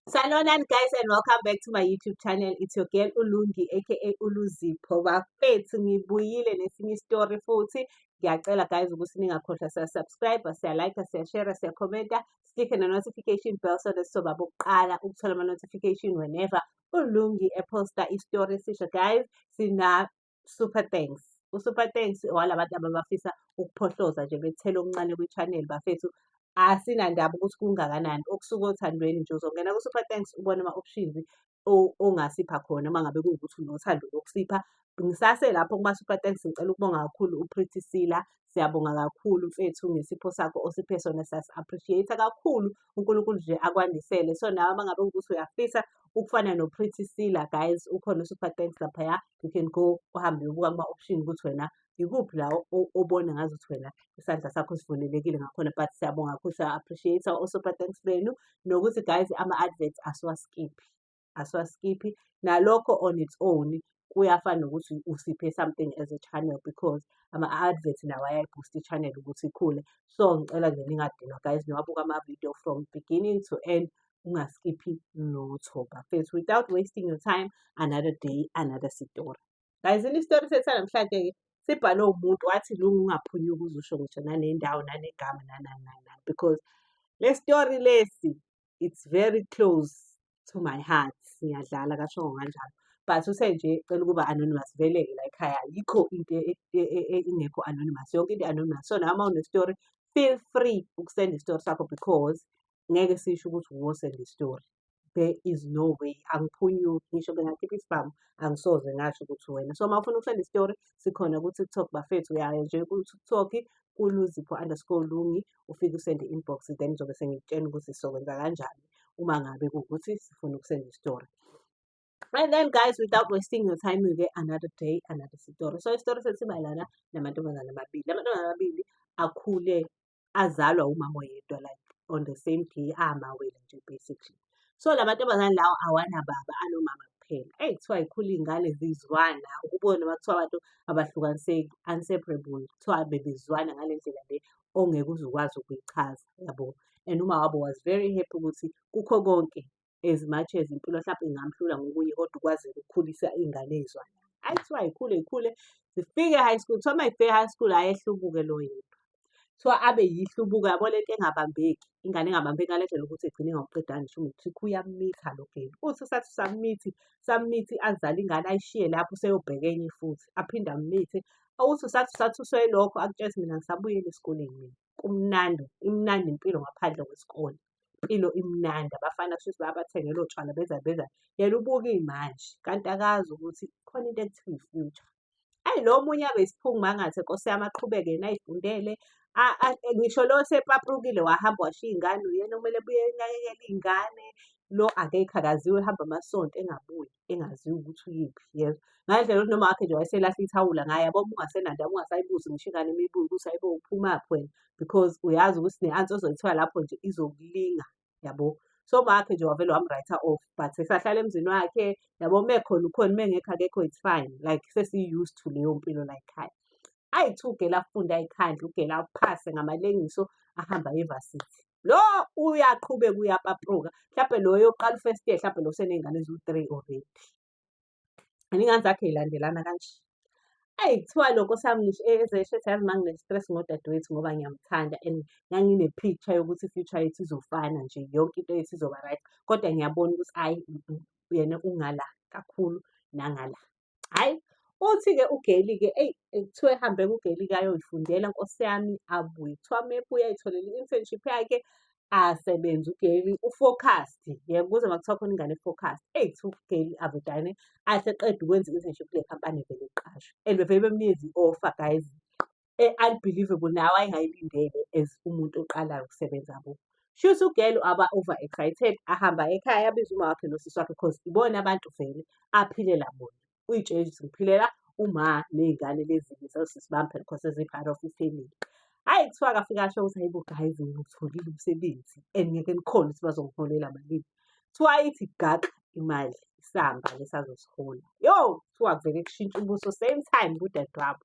Sanibonani guys, and welcome back to my YouTube channel. It's your girl Ulungi, aka Uluzipho. Bafethu, ngibuyile nesinye isitori futhi. Ngiyacela guys ukuthi ningakhohlwa, siya-subscribe, siya-like, siya-share, siya-commenta, click na-notification bell so that sizoba bokuqala ukuthola ama-notification whenever Ulungi eposta isitori esisha. Guys, sina super thanks. U-super thanks walabantu ababafisa ukuphohloza nje, bethela okuncane kwi-channel. Bafethu, asinandaba ukuthi kungakanani, okusuka othandweni nje. Uzongena ku-super thanks, ubone ama-options ongasipha khona uma ngabe kuwukuthi unothando lokusipha. Ngisase lapho kuma-super thanks, ngicela ukubonga kakhulu uPretty Sila. Siyabonga kakhulu mfethu ngesipho sakho osiphe sona, siyasi-appreciate kakhulu. UNkulunkulu nje akwandisele. So nawe uma ngabe kuwukuthi uyafisa ukufana noPretty Sila, guys, ukhona u-super thanks laphaya. You can go, uhambe uyobuka kuma-option ukuthi wena ikuphi la obona ngazuthi wena isandla sakho sivulelekile ngakhona. But siyabonga kakhulu, siya-appreciate o-super thanks benu, nokuthi guys, ama-adverts asiwaskiphi, asiwaskiphi. Nalokho on its own kuyafana nokuthi usiphe something as a channel, because ama-adverts nawo ayayi-boost i-channel ukuthi ikhule. So ngicela nje ningadinwa guys, niwabuka ama-video from beginning to end, ungaskiphi lutho bafethu. Without wasting your time, another day, another story. Guys, isitori sethu namhlanje-ke sibhalwe umuntu wathi, "Lungu, ungaphunyuki uzusho ngisho nanendawo, nanegama, nanani nani nani," because le story lesi, it's very close to my heart. Ngiyadlala, kasho kanjalo, but uthe nje cela ukuba anonymous. Vele-ke la ekhaya ayikho into engekho anonymous, yonke into anonymous. So nawe uma une-story, feel free ukusenda isitori sakho, because ngeke sisho ukuthi wosenda isitori. There is no way, angiphunyuki ngisho bengakhipha isibhamu, angisoze ngasho ukuthi wena. So uma ufuna ukusenda isitori, sikhona ku-TikTok bafethu. Uyaya nje ku-TikTok kuLuzipho_Lungi, ufike usende i-inbox, then ngizobe sengikutshela ukuthi sizokwenza kanjani uma ngabe kuwukuthi sifuna ukusenda isitori. And then guys, without wasting your time, we get another day, another story. So isitori sethu simayelana namantombazane amabili. Amantombazane amabili akhule azalwa umama oyedwa, like on the same day, amawele nje basically. So la mantombazane lawo awanababa, anomama kuphela. Eyi, kuthiwa y'khula iy'ngane zizwana, ukubona uma kuthiwa abantu abahlukaniseki, inseparable, kuthiwa bebezwana ngale ndlela le ongeke uze ukwazi ukuyichaza, yabo. And uma wabo was very happy ukuthi kukho konke, as much as impilo hlampe ingamhlula ngokunye, kodwa ukwazi ukukhulisa iy'ngane ey'zwanayo. Hhayi, kuthiwa y'khule y'khule zifike e-high school. Kuthiwa uma y'fika e-high school, hhayi, ehlubuke lo yedwa. Kuthiwa abe yihlubuka, yabo lento engabambeki, ingane engabambeki ngale ndlela ukuthi igcine ingawuqedanga ngisho u-matric, uyamitha lo girl. Uthi usathi usammithi, sammithi, azale ingane, ayishiye lapho, useyobheka enye futhi, aphinde ammithe. Uthi usathi usathuswe yilokho, akutshele ukuthi, "Mina ngisabuyela esikoleni mina. Kumnandi, imnandi impilo ngaphandle kwesikole. Impilo imnandi, abafana kushuthi bayabathengela otshwala, benza benza." Yena ubuka iy'manje, kanti akazi ukuthi khona into ekuthiwa i-future. Hhayi, lo omunye abe isiphungu mangathi, Nkosi yami, aqhubeke yena ay'fundele. Ngisho lo osepaprukile wahamba washiya iy'ngane, uyena okumele ebuye enakekele iy'ngane. Lo akekho, akaziwa, ehamba amasonto engabuyi, engaziwa ukuthi uyiphi, yezwa. Ngale ndlela yokuthi noma wakhe nje wayeselahla ithawula ngaye, yabo, uma ungasenandaba, ungasayibuzi ngisho ingane uma ibuya ukuthi, "Hayibo, uphumaphi wena?" Because uyazi ukuthi ne-answer ozoyithola lapho nje izokulinga, yabo. So umawakhe nje wavele wamu-write-a off, but esahlala emzini wakhe, yabo, uma ekhona ukhona, uma engekho akekho, it's fine. Like sesi-used to leyo mpilo la ekhaya. Hhayi, kuthiwa u-girl afunde ayikhandle, u-girl aphase ngamalengiso, ahambe aye e-varsity. Lo uyaqhubeka uyapapruka, mhlampe lo oyoqala u-first year, hlampe lo useney'ngane eziwu-three already. And iy'ngane zakhe y'landelana kanje. Eyi, kuthiwa lo nkosi yami ngisho ezesho ethi, "Yazi, mangine-stress ngodadewethu ngoba ngiyamthanda and ngangine-picture yokuthi i-future yethu izofana nje, yonke into yethu izoba right. Kodwa ngiyabona ukuthi hhayi, yena ungala kakhulu nangala." Hhayi, uthi-ke u-girl-ke, eyi, kuthiwa ehambe-ke u-girl-ke ayoy'fundela nkosi yami, abuye. Kuthiwa uma ebuya ay'tholele i-internship yakhe, asebenze u-girl, u-focused. Yebo, kuze makuthiwa khona ingane e-focused. Eyi, kuthiwa u-girl avedane athi eqeda ukwenza i-internship kule khampani, evele eqashwe. And bevele bemnikeza i-offer guys, e-unbelievable, nawe ayengayilindele as umuntu oqalayo ukusebenza, yabo. Shuthi u-girl aba over excited, ahamba ekhaya, abize uma wakhe nosisi wakhe, cause ibona abantu vele aphilela bona. Uy'tshela ukuthi ngiphilela uma ney'ngane lezi zosisi bami phela, cause sezi-part of i-family. Hhayi, kuthiwa afike asho ukuthi, "Hayibo guys, ngiwutholile umsebenzi and ngeke nikhone ukuthi bazongiholela malini." Kuthiwa ithi gaxa imali, isamba lesi azosihola. Yo, kuthiwa kuvele kushintshe ubuso same time kudadewabo.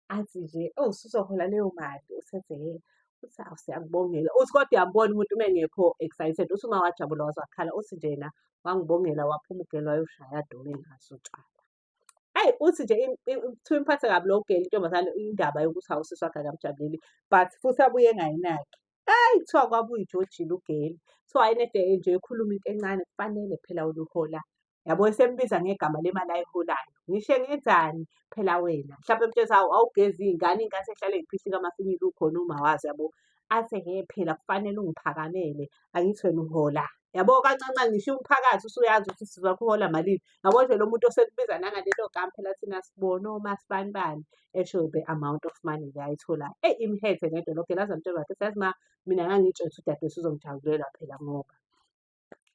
Athi nje, "Oh, usuzohola leyo mali?" Usethi, "Hhe." Uthi hawu siyakubongela. Uthi kodwa uyambona umuntu uma engekho excited. Uthi uma wajabula waze wakhala. Uthi nje yena wangibongela waphuma ugeli wayoshaya adume ngaso utshwala. Eyi uthi nje kuthiwa imphathe kabi lo geli intombazane indaba yokuthi hawu usisi wakhe akamjabuleli but futhi abuye engayinaki. Eyi kuthiwa kwabuya ujojile ugeli. Kuthiwa wayenede nje ekhuluma into encane kufanele phela uluhola. Yabo esembiza ngegama lemali ayiholayo. Ngisho ngenzani phela wena. Mhlawumbe emtshela hawu awugezi iy'ngane, iy'ngane sey'hlale y'phihlika amafinyila ukhona uma wazi yabo. Athi hhe phela kufanele ungiphakamele, angithi wena uhola. Yabo kancane ngisho umphakathi usuyazi ukuthi usisi wakho uhola malini. Yabo nje lo muntu osekubiza nangalelo gama phela thina sibone omasibanibani esho the amount of money le ayitholayo. Eyi imhethe lento lo gela aze amtshela wakhe yazi ma mina ngangitshela ukuthi udadewethu uzongijabulela phela ngoba.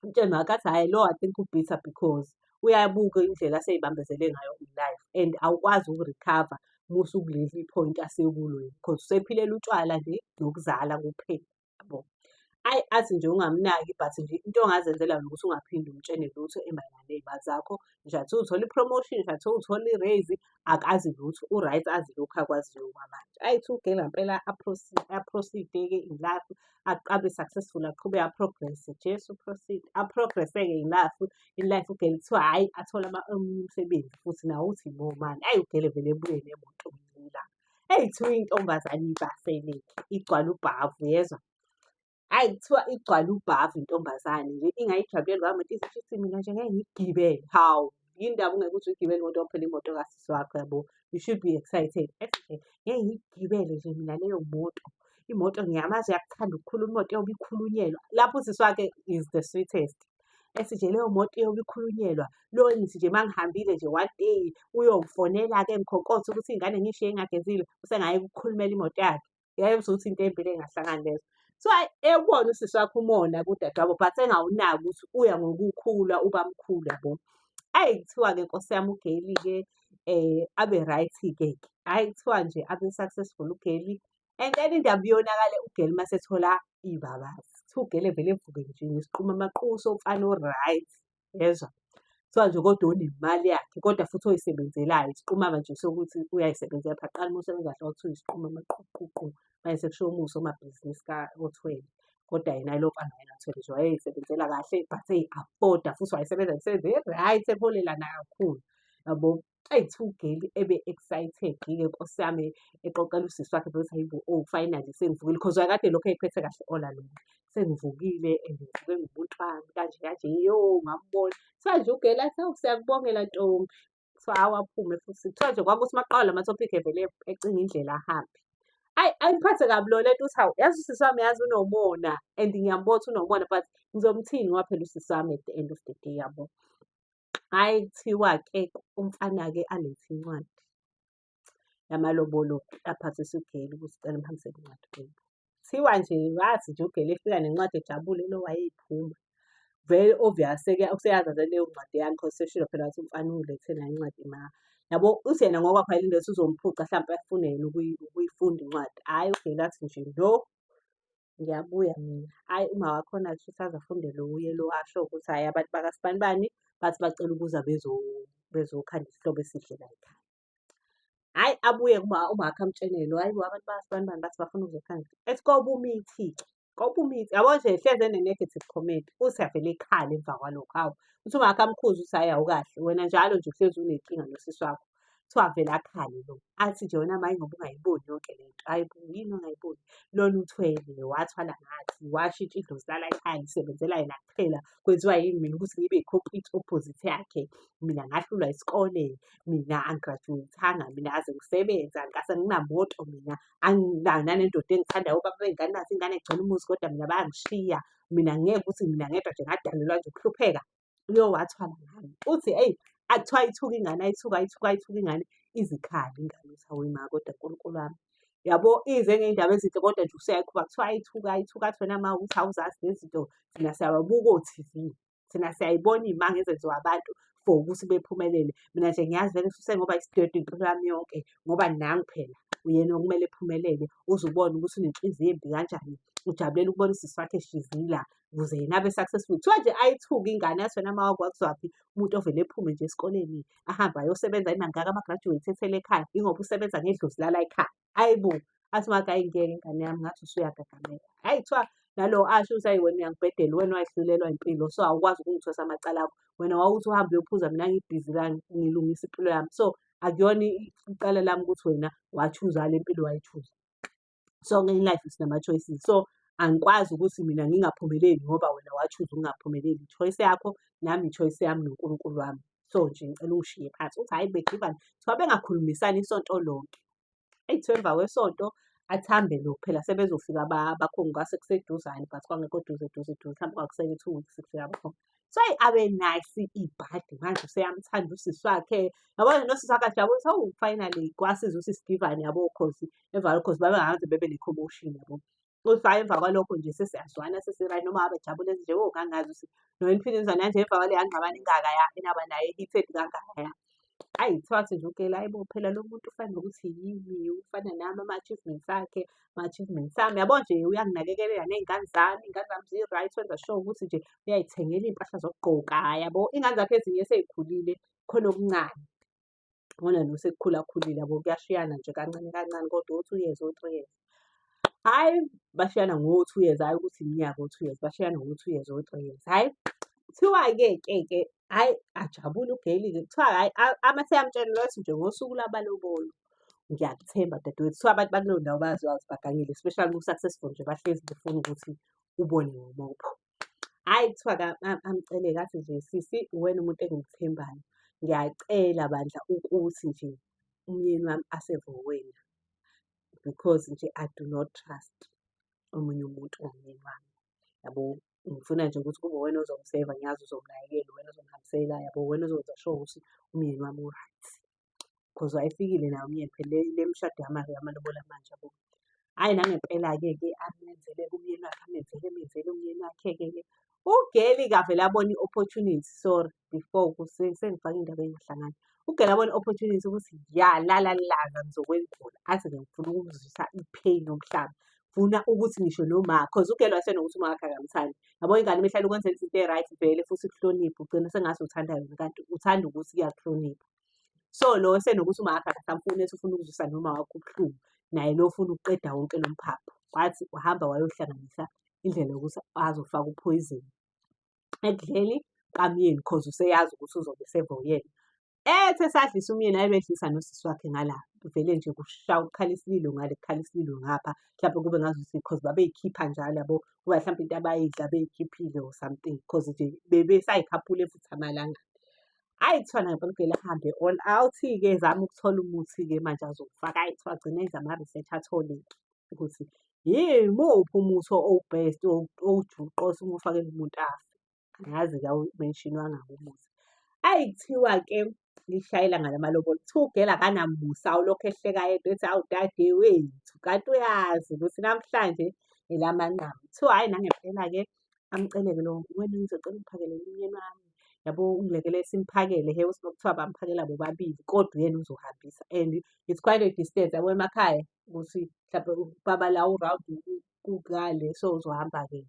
Umtshele makathi hhayi lo I think u-bitter because uyabuka indlela asey'bambezele ngayo in-life and awukwazi uku-recover uma usukuleli point asekulo yena because usephilela utshwala nje nokuzala kuphela yabo. Ayi athi nje ungamnaki but nje into ongazenzela yona ukuthi ungaphinde umtshene lutho emayelana ney'mali zakho. Nje athiwa uthole i-promotion, nje athiwa uthole i-raise, akazi lutho, u-right azi lokhu akwaziyo okwamanje. Ayi kuthiwa ugela ngempela a-proceed-e-ke in life, abe successful aqhubeke a-progress-e. Jesu proceed, a-progress-e-ke in life, in life ugele kuthiwa hhayi athole omunye umsebenzi futhi nawo uthi more money. Ayi ugele vele ebuye nemoto ngelinye ilanga. Eyi kuthiwa intombazane ibaseleke, igcwale ubhavu yezwa. Hhayi kuthiwa igcwale ubhavu intombazane nje ingayijabuleli ngoba imoto ize ithi mina nje ngeke ngiyigibele. Hawu, yini ndaba ungeke uze uyigibele imoto phela imoto kasisi wakho yabo. You should be excited. Ethi nje ngeke ngiyigibele nje mina leyo moto. Imoto ngiyamazi uyakuthanda ukukhuluma imoto yobe ikhulunyelwa. Lapho usisi wakhe is the sweetest. Ethi nje leyo moto iyobe ikhulunyelwa. Lo ngithi nje uma ngihambile nje one day uyongifonela-ke ngikhonkothe ukuthi iy'ngane ngiy'shiye ngingagezile, usengayeka ukukhulumela imoto yakhe. Yaye ukuthi into empilo engahlangani lezo. So hhayi ewubona usisi wakhe umona kudadewabo but engawunaki ukuthi uya ngokukhula uba mkhulu yabo. Ayi kuthiwa-ke nkosi yami uGail-ke abe right-ke ke. Hhayi kuthiwa nje abe successful uGail. And then indaba iyonakale uGail mase ethola iy'babazi. Kuthiwa uGail evele evuke nje ngesiqubu amaquso umfana o-right, yezwa. Kuthiwa nje kodwa unemali yakhe kodwa futhi oyisebenzelayo isiqumama nje sokuthi uyayisebenzela phela kuqala uma usebenza kahle kwakuthiwa isiqumama quququ manje sekushiwo uma usomabhizinisi othwele. Kodwa yena lo mfana wayengathwele nje wayey'sebenzela kahle but eyi-afforda futhi wayesebenza imisebenzi e-right eholela nakakhulu yabo. Eyi kuthiwa uGail ebe excited-ke nkosi yami exoxela usisi wakhe ukuthi hayi bo, oh finally sengivukile cause wayekade elokhu ey'phethe kahle all along. Sengivukile and ngivuke ngomuntu wami kanje kanje, yo ngambona. Kuthiwa nje uGail athi hawu siyakubongela ntombi. Kuthiwa hawu aphume futhi. Kuthiwa nje kwakuthi uma kuqala lama-topic evele ecinga indlela ahambe. Ayi ayiphathe kabi lo lento ukuthi hawu yazi usisi wami yazi unomona and ngiyambona ukuthi unomona but ngizomthini ngoba phela usisi wami at the end of the day yabo. Hhayi kuthiwa-ke umfana-ke alethe incwadi yamalobolo aphathise uGail ukuthi cela umhambisele incwadi kubo. Kuthiwa nje wathi nje uGail efika nencwadi ejabule lo wayeyiphuma. Very obvious-ke useyazazi leyo ncwadi eyami cause seshilo phela wathi umfana ungilethe nayo incwadi ma. Yabo uthi yena ngokwakhe wayelindele ukuthi uzomphuca hlampe afune yena ukuyifunda incwadi. Hhayi uGail wathi nje no, ngiyabuya mina. Hhayi uma wakhona kushuthi aze afunde lo uye lo asho ukuthi hhayi abantu bakasibanibani bathi bacela ukuza bezokhanda isihlobo esihle la ekhaya. Hhayi abuye umakhe amtshele lo, hhayi bo abantu bakasibanibani bathi bafuna ukuzokhanda. Ethi kobe umithi-ke, kobe umithi. Yabo nje hlezi ene-negative comment, uthi avele ekhale emva kwalokho. Hawu, uthi umakhe amkhuze ukuthi hhayi awukahle wena njalo nje uhlezi unenkinga nosisi wakho. Kuthiwa avele akhale lo, athi nje wena maye ngoba ungayiboni yonke le nto. Hhayi bo, yini ongayiboni? Lona uthwele, wathwala ngathi, washintsha idlozi lala ekhaya lisebenzela yena kuphela. Kwenziwa yini mina ukuthi ngibe i-complete opposite yakhe? Mina ngahlulwa isikole, mina angi-graduate-anga, mina akaze ngisebenze, angikase nginamoto mina, anginayo nanendoda engithandayo. Obaba bey'ngane nazo iy'ngane y'gcwele umuzi kodwa mina bayangishiya. Mina ngeke ukuthi mina ngedwa nje ngadalelwa nje ukuhlupheka. Uyo wathwala ngami. Uthi eyi akuthiwa ayithuke ingane, ayithuke, ayithuke, ayithuke ingane, izikhali ingane uthi hawe ma kodwa Nkulunkulu wami. Yabo ize ngey'ndaba ezinhle kodwa nje useyayikhuba kuthiwa ayithuke, ayithuke athi wena ma ukuthi awuzazi lezi zinto thina siyababuka o-T_V. Thina siyayibona iy'manga ezenziwa abantu for ukuthi bephumelele. Mina nje ngiyazi vele usengoba isidwedwe impilo yami yonke ngoba nangu phela uyena okumele ephumelele uze ubone ukuthi unenhliziyo embi kanjani. Ujabulela ukubona usisi wakhe eshizila ukuze yena abe successful. Kuthiwa nje ayithuke ingane yathi wena ma kwakuzwaphi umuntu ovele ephume nje esikoleni ahambe ayosebenza imangaka ama-graduate ethele ekhaya ingoba usebenza ngedlozi lala ekhaya. Ayi bo, Athi umakhe, hhayi ngeke ingane yami ngathi usuyagagamela. Hhayi kuthiwa nalo asho ukuthi hhayi wena uyangibhedela uwena owayehlulelwa impilo so awukwazi ukungithwesa amacala akho. Wena wawuthi uhambe uyophuza mina ngibhizi la ngilungisa impilo yami. So akuyona icala lami ukuthi wena wa-choose-a le mpilo wayi-choose-a. Sonke in life sinama-choices. So angikwazi ukuthi mina ngingaphumeleli ngoba wena wa-choose-a ukungaphumeleli. I-choice yakho nami i-choice yami noNkulunkulu wami. So nje ngicela ungishiye phansi. Uthi hhayi begivana. Kuthiwa bengakhulumisani isonto lonke. Eyi kuthiwa emva kwesonto athambe lo phela sebezofika abakhongi kwase kuseduzane but kwangekho duze duze duze mhlawumbe kwakusele 2 weeks kufika abakhongi. So eyi abe nice ibhadi manje useyamthanda usisi wakhe. Yabona nosisi wakhe ajabule ukuthi hawu finally kwasiza usisi Givani yabo cause emva kwalokho cause babengakaze bebe ne-commotion yabo. Uthi hhayi emva kwalokho nje sesiyazwana sesi-right noma ngabe jabule nje oh ngangazi ukuthi no Infinity nje emva kwaleya ngxabano engaka ya enaba nayo e-heated kangaka ya. Hhayi kuthiwa wathi nje uGeli hhayi bo phela lo muntu ufana nokuthi yimi, ufana nami ama-achievements akhe, ama-achievements ami. Yabo nje uyanginakekelela ney'ngane zami, iy'ngane zami zi-right wenza sure ukuthi nje uyay'thengela iy'mpahla zokugqoka yabo. Iy'ngane zakhe ezinye sey'khulile khona okuncane. Khona lo sekukhula khulile yabo kuyashiyana nje kancane kancane kodwa o-2 years o-3 years. Hhayi bashiyana ngo-2 years, hhayi ukuthi iminyaka o-2 years, bashiyana ngo-2 years o-3 years. Hhayi kuthiwa-ke ke ke hhayi ajabule uGeli-ke kuthiwa hhayi amase eyamtshela lo nje ngosuku lwamalobolo ngiyakuthemba dadewethu. Kuthiwa abantu bakuleyo ndawo bayaziwa ukuthi bagangile especially ku-successful nje bahlezi befuna ukuthi ubone ngomopho. Hhayi kuthiwa-ke amcele-ke athi nje sisi uwena umuntu engimthembayo. Ngiyacela bandla ukuthi nje umyeni wami aseve wena because nje I do not trust omunye umuntu ongumyeni wami. Yabo, ngifuna nje ukuthi kube uwena ozomseva ngiyazi uzomnakekela, uwena ozomhambisela yabo, uwena ozokwenza sure ukuthi umyeni wami u-right. Cause wayefikile naye umyeni phela le mishado yamalobolo amanje yabo. Hhayi nangempela-ke ke amenzele-ke umyeni wakhe, amenzele amenzele umyeni wakhe-ke ke. UGeli-ke avele abone i-opportunity, sorry before sengifake indaba ey'ngahlangani. UGeli abone i-opportunity ukuthi ya la la la ngizokwengula. Athi-ke ngifuna ukumzwisa i-pain yomhlaba. Funa ukuthi ngisho noma, cause uGeli wayesenokuthi umakhe akamthandi. Yabo ingane uma ihlale ukwenzela izinto ey'right vele futhi ikuhloniphe ugcina sengathi uthanda yona kanti uthanda ukuthi iyakuhlonipha. So lo esenokuthi umakhe akasamfuni ethi ufuna ukuzwisa noma wakhe ubuhlungu, naye lo ufuna ukuqeda wonke lo mphapho. Wathi uhamba wayohlanganisa indlela yokuthi azofaka uphoyizeni ekudleni kamyeni cause useyazi ukuthi uzobe eseva uyena. Ethi esadlisa umyeni aye bedlisa nosisi wakhe ngala, vele nje kushaya kukhala isililo ngale kukhala isililo ngapha. Mhlampe kube ngazuthi cause babey'khipha njalo yabo, kuba hlampe into abayidla bey'khiphile or something cause nje bebesayikhaphula futhi amalanga. Hhayi kuthiwa nangempela uGeli ahambe all out-ke ezama ukuthola umuthi-ke manje azowufaka. Hhayi kuthiwa agcine enza ama-research athole-ke ukuthi yimuphi umuthi owu-best owujuqu othi uma uwufakele umuntu afe. Angazi-ke awu-mention-wanga-ke umuthi. Hhayi kuthiwa-ke lishaya ilanga lamalobolo, kuthiwa uGeli akanamusa ulokhu ehleka yedwa ethi hawu dadewethu kanti uyazi ukuthi namhlanje elamanqamu. Kuthiwa hhayi nangempela-ke amcele-ke lo wena ngizocela ungiphakele umyeni wami yabo ungilekelele simphakele he kuthiwa bamphakela bobabili kodwa uyena uzohambisa and it's quite a distance yabo emakhaya ukuthi mhlampe baba la u-round kukale so uzohamba-ke.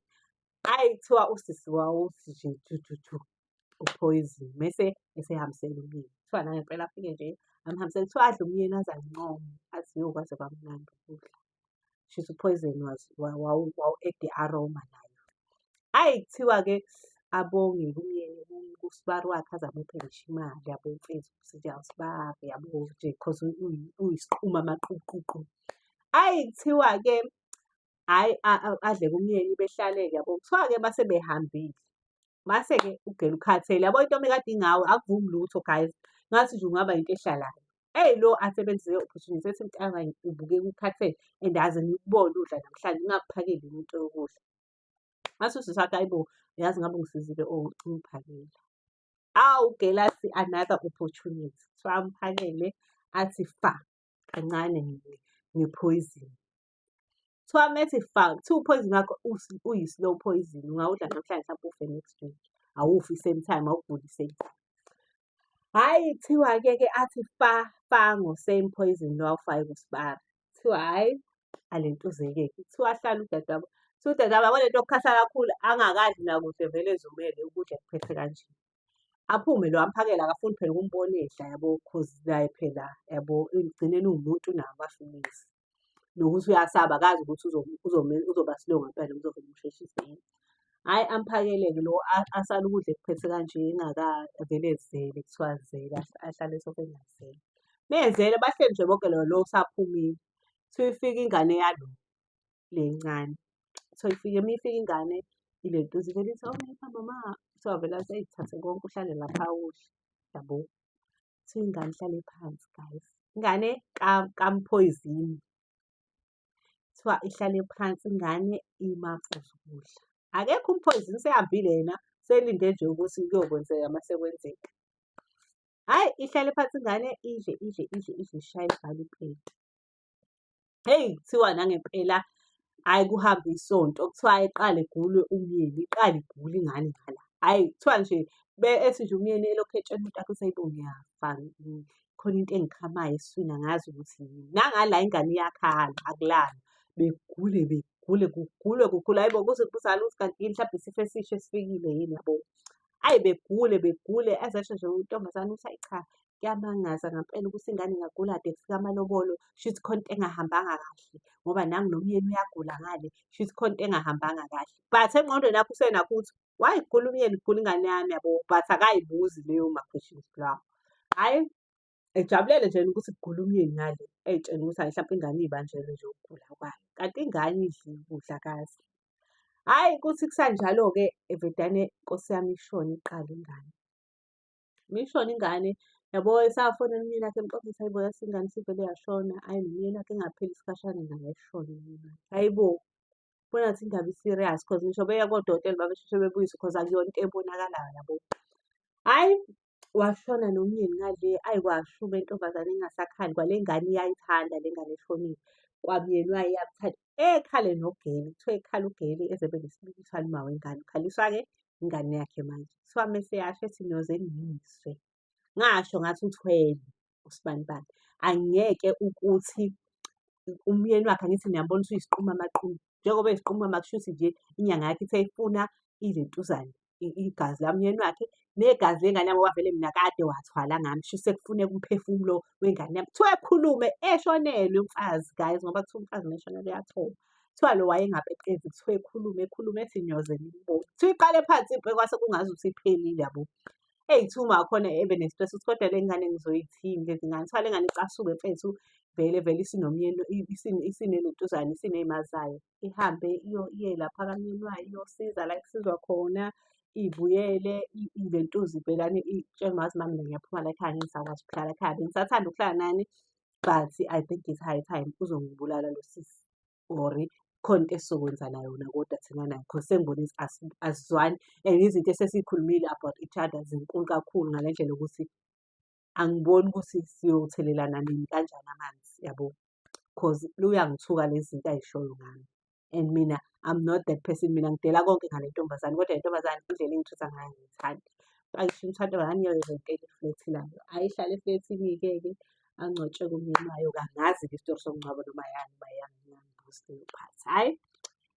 Hhayi kuthiwa usisi wawuthi nje ju ju ju uphoyizeni mese esehambisela umyeni. Kuthiwa nangempela afike nje amhambisele, kuthiwa adle umyeni aze ancome athi yo kwaze kwamnandi ukudla. Shuthi uphoyizeni wawu-add i-aroma nayo. Hhayi kuthiwa-ke abonge-ke umyeni kusibari wakhe aze amuphe ngisho imali yabo mfethu ukuthi hawu sibari yabo nje cause uyisiqhuma amaquququ. Hhayi kuthiwa-ke hhayi adle kumyeni behlale-ke yabo. Kuthiwa-ke mase behambile, mase-ke uGeli ukhathele yabo into uma ikade ingawe akuvumi lutho guys, ngathi nje ungaba into ehlalayo. Eyi lo asebenzise le opportunity ethi mntaka ubukeka ukhathele and aze ngikubone udla namhlanje ngingakuphakeli into yokudla. Ngathi usisi wakhe hayi bo, uyazi ngabe ungisizile oh ungiphakela. Awu uGeli athi another opportunity, kuthiwa amphakele athi fa kancane ngephoyizeni. Kuthiwa methi fa, kuthiwa uphoyizeni wakho uyi-slow poison, ungawudla namhlanje mhlampe ufe next week. Awufi same time, awuguli same time. Hhayi kuthiwa-ke ke athi fa fa ngo-same poison lo awufake kusibari. Kuthiwa hhayi alentuzeke-ke. Kuthiwa ahlale udadewabo. Kuthiwa udadewabo yabo lento yokukhathala kakhulu angakadli nakuhle vele ezumele ukudla kuphethe kanje. Aphume lo amphakele akafuni phela ukumbona edla yabo cause naye phela yabo ekugcineni uwumuntu unawo ama-feelings. Nokuthi uyasaba akazi ukuthi uzoba slow ngempela noma uzovele umsheshise yini. Hhayi amphakele-ke lo asale ukudla ekuphethe kanje engakavele ezele kuthiwa zele ahlale esofeni azele. Mezele bahleli nje bonke lo usaphumile. Kuthiwa ifika ingane yalo le encane. Kuthiwa ifike uma ifika ingane ilentuza ivele ithi, hawu mama. Kuthiwa vele athi eyi thatha konke uhlale lapha udle, yabo. Kuthiwa ingane ihlale phansi guys, ingane kamphoyizini. Kuthiwa ihlale phansi ingane imamfuze ukudla. Akekho umphoyizini usehambile yena, selinde nje ukuthi kuyokwenzeka mase kwenzeka. Hhayi ihlale phansi ingane idle idle idle idle ishaye ivale ipleti. Hheyi kuthiwa nangempela hhayi kuhambe isonto kuthiwa iqale igule umyeni, iqale igule ingane ngala. Hhayi kuthiwa nje ethi nje umyeni elokhu etshela umuntu wakhe ukuthi hhayi bo ngiyafa khona into engikhamayo esiswini angazi ukuthi yini. Nangala ingane iyakhala akulalwa. Begule begule kugulwe kugulwe, hhayi bo kuze kubuzakale ukuthi kanti yini mhlampe isifo esisha esifikile yini yabo. Hhayi begule begule aze asho nje untombazane ukuthi hhayi cha kuyamangaza ngampela ukuthi ingane ingagula kade kufika amalobolo, shuthi khona into engahambanga kahle ngoba nangu nomyeni uyagula ngale, shuthi khona into engahambanga kahle. But engqondweni yakho usenakho ukuthi why kugula umyeni kugula ingane yami yabo, but akayibuzi leyo ma-questions lawo. Hhayi ejabulele nje ukuthi kugula umyeni ngale, ey'tshela ukuthi hhayi hlampe ingane iy'banjelwe nje ukugula kwayo. Kanti ingane idlile ukudla akazi. Hhayi kuthi kusanjalo-ke evedane Nkosi yami ishone iqale ingane. Uma ishona ingane, yabo esafonela umyeni wakhe emxoxisa hayi bo yazi ingane isivele yashona, hhayi nomyeni wakhe engapheli isikhashana naye eshone umyeni wakhe. Hhayi bo, ubona ngathi indaba i-serious cause ngisho beya kodokotela babesheshe bebuyiswe cause akuyona into ebonakalayo yabo. Hhayi washona nomyeni ngale, ayi kwashuba intombazane ingasakhali kwale ngane iyayithanda le ngane eshonile. Kwamyeni wayo iyamthanda, ekhale nogeli, kuthiwa ekhala ugeli eze ebe nesibindi uthwala umawengane. Ukhaliswa-ke ingane yakhe manje. Kuthiwa mese yasho ethi niyoze ningizwe. Ngasho ngathi uthwele usibanibani. Angeke ukuthi umyeni wakhe angithi niyambona ukuthi uyisiquma amaqhubu. Njengoba eyisiquma kushuthi nje inyanga yakhe ithe ifuna ilentuzane igazi lamyeni wakhe negazi lengane yami ngoba vele mina kade wathwala ngami shuthi sekufuneka umphefumulo wengane yami. Kuthiwa ekhulume eshonelwe umfazi guys ngoba kuthiwa umfazi uma eshonelwe uyathoba. Kuthiwa lo wayengapepezi kuthiwa ekhulume ekhulume ethi niyoze nibone. Kuthiwa iqale phansi impi kwase kungazuthi iphelile yabo. Eyi kuthiwa umakhona ebe ne-stress ukuthi kodwa le ngane ngizoyithini lezi ngane. Kuthiwa le ngane icasuke mfethu vele vele isinomyeni isinelentuzane isiney'mali zayo. Ihambe iye lapha kamyeni wayo iyosiza la ekusizwa khona, ibuyele ilentuza ibhekane itshele umama ukuthi mama mina ngiyaphuma la ekhaya angeke ngisakwazi ukuhlala ekhaya. Bengisathanda ukuhlala nani but I think it's high time uzongibulala lo sisi or khona into esizokwenzana yona kodwa thina naye cause sengibona ukuthi asizwani and izinto esesiyikhulumile about each other zinkulu kakhulu ngale ndlela yokuthi angiboni ukuthi siyothelelana nini kanjani amanzi yabo. Cause luyangithuka lezi zinto ay'shoyo ngami and mina I'm not that person, mina ngidela konke ngale ntombazane kodwa le ntombazane indlela engitreat-a ngayo angiyithandi. Bayisho intombazane iyoyirentela iflethi layo. Ayihlale eflethini-ke ke angcwatshwe-ke umyeni wayo-ke angazi-ke isitori somngcwabo noma yani noma yani ngingangibuzi leyo part. Hhayi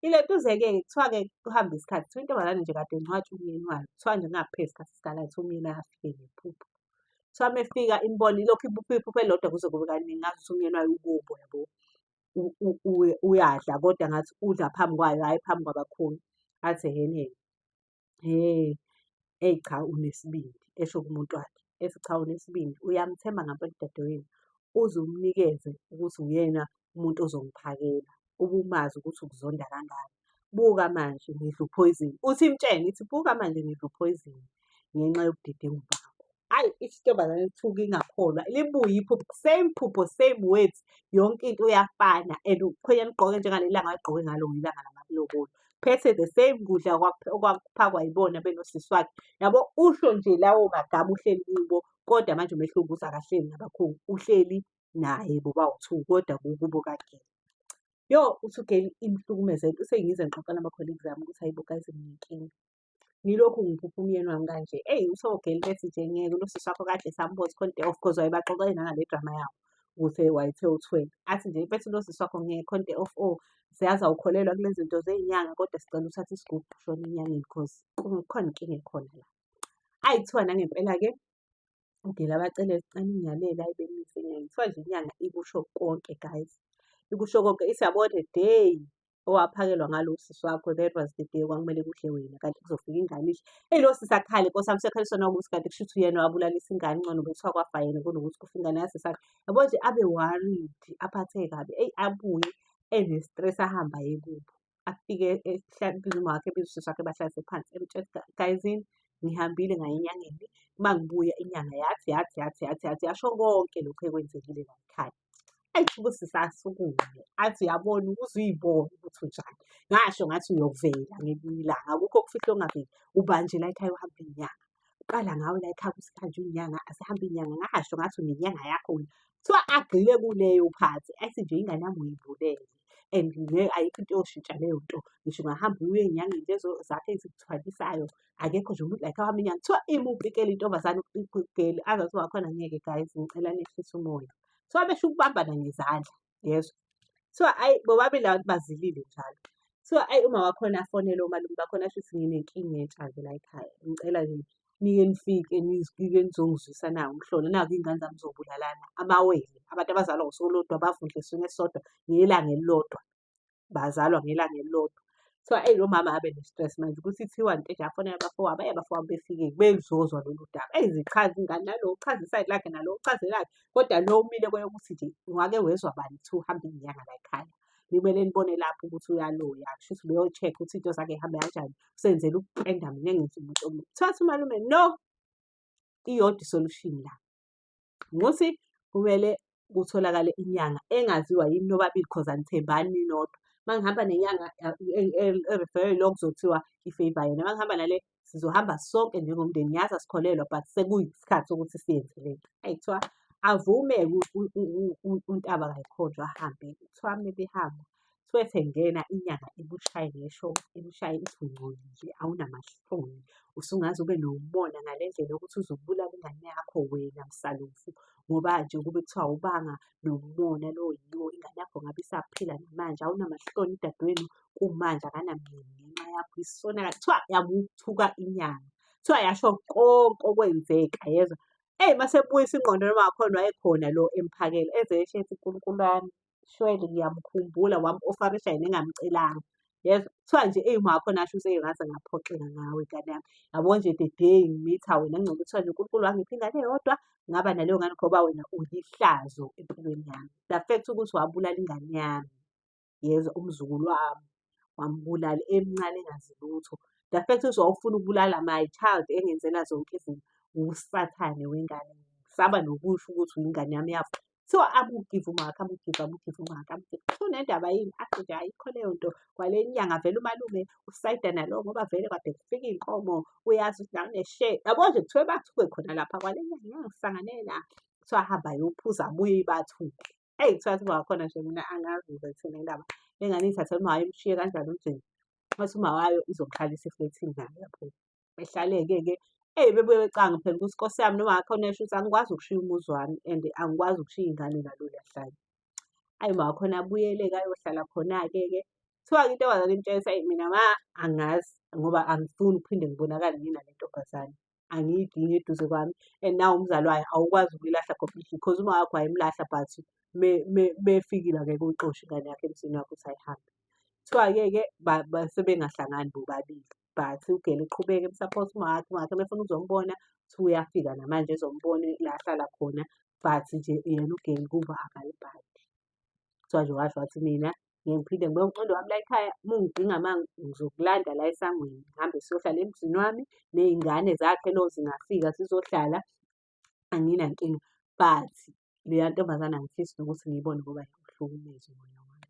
ilentuze-ke kuthiwa-ke kuhambe isikhathi kuthiwa intombazane nje kade ingcwatshwa umyeni wayo. Kuthiwa nje kungapheli isikhathi esingakanani kuthiwa umyeni wayo afike ngephupho. Kuthiwa uma efika imbone ilokhu iphupha iphupho elilodwa kuze kube kaningi ngazuthi umyeni wayo ukubo yabo. Uyadla kodwa ngathi udla phambi kwayo hhayi phambi kwabakhulu. Athi ehhe hhe, eyi cha unesibindi, esho kumuntu wakhe. Ethi cha unesibindi, uyamthemba ngampela udadewenu uze umnikeze ukuthi uyena umuntu ozongiphakela, ube umazi ukuthi ukuzonda kangaka. Buka manje ngidla uphoyizeni. Uthi imtshene ithi buka manje ngidla uphoyizeni ngenxa yobudedengu bakho. Hhayi intombazane ithuke ingakholwa, libuye iphupho, same phupho, same words, yonke into iyafana and umkhwenyana ugqoke njengaleli langa wayegqoke ngalo ngelanga lamalobolo. Phethe the same kudla okwakuphakwa yibona benosisi wakhe. Yabo usho nje lawo magama uhleli kubo, kodwa manje umehluko ukuthi akahleli nabakhulu, uhleli naye bobawu-two kodwa kukubo kageli. Yo, uthi ugeli imhlukumeze sengize ngixoxela ama-colleagues ami ukuthi hayi bo guys nginenkinga. Ngilokhu ngiphupha umyeni wami kanje. Eyi usogeli bethi nje ngeke lo sisi wakho kade sambuza khona into of course wayebaxoxela nangale drama yabo ukuthi wayethe uthwele. Athi nje bethi lo sisi wakho ngeke khona into off oh siyazi awukholelwa kulezi zinto zey'nyanga kodwa sicela uthathe isigubhu ushone enyangeni cause kukhona inkinga ekhona la. Ayi kuthiwa nangempela-ke ugeli abacele sicela ingiyalele ayi bemise inyanga. Kuthiwa nje inyanga ikusho konke guys. Ikusho konke ithi yabo the day owaphakelwa ngalo usisi wakho, that was the day okwakumele kudle wena, kanti kuzofika ingane idle. Eyi lo sisi akhale nkosi yami, sekhaliswa nawukuthi kanti kushuthi uyena owabulalisa ingane, ngcono bekuthiwa kwafa yena kunokuthi kufe ingane yasisi wakhe. Yabo nje abe worried, aphatheke kabi, eyi abuye ene-stress ahambe aye kubo. Afike ebize umama wakhe, ebize usisi wakhe bahlalise phansi emtshela ukuthi gayizini ngihambile ngaya enyangeni, uma ngibuya inyanga yathi yathi yathi yathi yathi yasho konke lokhu ekwenzekile la ekhaya. Eyi usisi asukume athi uyabona uze uyibone ukuthi unjani. Ngasho ngathi uyovela ngelinye ilanga, akukho okufihlwa okungaveli. Ubanje la ekhaya uhamba iy'nyanga. Uqala ngawe la ekhaya ukuthi kuhanjwe iy'nyanga, asihambe iy'nyanga. Ngasho ngathi unenyanga yakho wena. Kuthiwa agxile kuleyo phathi athi nje ingane yami uyibulele and ayikho into eyoshintsha leyo nto. Ngisho ungahamba uye ey'nyangeni lezo zakhe ezikuthwalisayo, akekho nje umuntu la ekhaya ohamba inyanga. Kuthiwa imupikele intombazane ugeli aze athi wakhona ngeke guys ngicela nehlise umoya. Kuthiwa besho ukubambana ngezandla, yezwa. Kuthiwa ayi bobabili laba bazilile njalo. Kuthiwa ayi uma wakhona afonele omalume bakhona asho ukuthi nginenkinga entsha-ke la ekhaya. Ngicela nje nike nifike nike nizongizwisa nawu umhlolo. Naku iy'ngane zami zizobulalana, amawele, abantu abazalwa ngosuku olulodwa bavundle esiswini esisodwa ngelanga elilodwa. Bazalwa ngelanga elilodwa. Kuthiwa eyi lo mama abe ne-stress manje ukuthi ithiwani into enje afonele abafowabo, eyi abafowabo befike bezozwa lolu daba. Eyi zichaza ingane nalo uchaza isayidi lakhe nalo uchaza elakhe, kodwa lo umile kweyokuthi nje wake wezwa bani kuthiwa uhamba iy'nyanga la ekhaya. Nimele nibone lapho ukuthi uyaloya, kushuthi ubeyo-check-a ukuthi iy'nto zakhe y'hambe kanjani, usenzela ukupenda mina engenzi umuntu omubi. Kuthiwa athi umalume no, iyodwa i-solution la. Ukuthi kumele kutholakale inyanga engaziwa yini nobabili cause anithembani ninodwa. Uma ngihamba nenyanga e-refer-we lo kuzothiwa i-favour yena, uma ngihamba nale sizohamba sonke njengomndeni. Ngiyazi asikholelwa but sekuyisikhathi sokuthi siyenze le nto. Eyi kuthiwa avume-ke uNtaba kayikhonjwa ahambe. Kuthiwa uma behamba, kuthiwa ethi engena inyanga imushaye ngeshoka, imushaye ithi ungcolile awunamahloni. Usungaze ube nomona ngale ndlela yokuthi uze ubulale ingane yakho wena msalofu. Ngoba nje kube kuthiwa awubanga nomona lo oyiwo, ingane yakho ngabe isaphila namanje. Awunamahloni udadewenu kumanje akanamndeni ngenxa yakho isonakali. Kuthiwa yamuthuka inyanga, kuthiwa yasho konke okwenzeka yezwa. Eyi mase ebuyisa ingqondo noma ngakhona wayekhona lo emphakela eze esho ethi Nkulunkulu wami shwele ngiyamkhumbula wamu-ofarisha yena engamcelanga. Yezwa, kuthiwa nje eyi uma wakhona asho ukuthi eyi ngaze ngaphoxeka ngawe ngane yami. Yabo nje the day ngimitha wena ngcono kuthiwa nje uNkulunkulu wangipha ingane eyodwa ngaba naleyo ngane ngoba wena uyihlazo empilweni yami. The fact ukuthi wabulala ingane yami, yezwa umzukulu wami wambulala emncane engazi lutho. The fact ukuthi wawufuna ukubulala my child engenzela zonke izinto, usathane wengane. Ngisaba nokusho ukuthi uyingane yami yafa. Kuthiwa amugive umaka, amugive, amugive umaka, amugive. Kuthiwa unendaba yini? Athi nje ayikho leyo nto. Kwale nyanga vele umalume usayida nalo ngoba vele kade kufika iy'nkomo, uyazi ukuthi nawe une-share. Yabo nje kuthiwe bathuke khona lapha kwale nyanga ngeke ngisanganela. Kuthiwa ahambe ayophuza abuye bathuke. Eyi kuthiwa athi wakhona nje mina angazi ngizoyithini le ndaba. Le ngane iyithathele uma wayo imshiye kanjani umndeni. Wathi uma wayo izomhlalisa eflethini nayo lapho. Behlaleke-ke, eyi bebuye becanga phela ukuthi Nkosi yami noma ngakhona esho ukuthi angikwazi ukushiya umuzi wami and angikwazi ukushiya iy'ngane nalolu hlanya. Ayi uma wakhona abuyele-ke ayohlala khona-ke ke. Kuthiwa-ke intombazane imtshela ukuthi ayi mina ma angazi ngoba angifuni ukuphinde ngibonakale nginale ntombazane. Angiyidingi eduze kwami and nawu umzali wayo awukwazi ukuyilahla completely because uma wakho wayemlahla but mefikile angeke uyixoshe ingane yakho emzini wakho ukuthi ayihambe. Kuthiwa-ke ke sebengahlangani bobabili but ugele uqhubeke emsaphothe umawakhe, umawakhe uma efuna ukuzombona kuthiwa uyafika namanje ezombona la ahlala khona but nje yena ugeli kubo akalibhadi. Kuthiwa nje washo wathi mina ngeke ngiphinde ngibe umqondo wami la ekhaya, uma ungidinga ma ngizokulanda la esangweni ngihambe siyohlala emzini wami ney'ngane zakhe lo zingafika zizohlala anginankinga. But leya ntombazane angifisi nokuthi ngiyibone ngoba iyangihlukumeza umoya wami.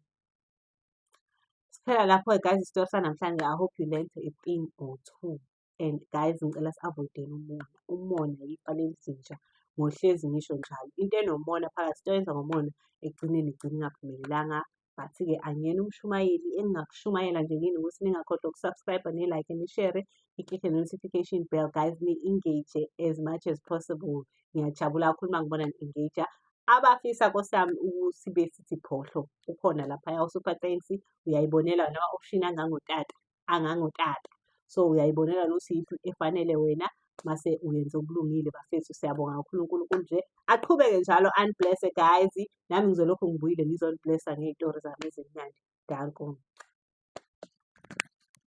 Siphela lapho-ke guys isitori sanamhlanje. I hope you learned a thing or two. And guys ngicela si-avoid-eni umona. Umona yifa lezinja. Ngohlezi ngisho njalo. Into enomona phakathi, into oyenza ngomona ekugcineni igcina ingaphumelelanga. But-ke angiyena umshumayeli, engingakushumayela nje kini ukuthi ningakhohlwa uku-subscribe, ni-like, ni-share, ni-click-e notification bell. Guys, ni-engage as much as possible. Ngiyajabula kakhulu uma ngibona ni-engage-a. Abafisa Nkosi yami ukuthi besithi phohlo, ukhona laphaya u-Super Thanks, uyayibonela nama-option angangotata, angangotata. So uyayibonela nokuthi iyiphi efanele wena. Mase uyenza okulungile bafethu, siyabonga kakhulu uNkulunkulu nje aqhubeke njalo ani-bless-e guys. Nami ngizolokhu ngibuyile ngizoni-bless-a ngey'tori zami ezimnandi. Danko.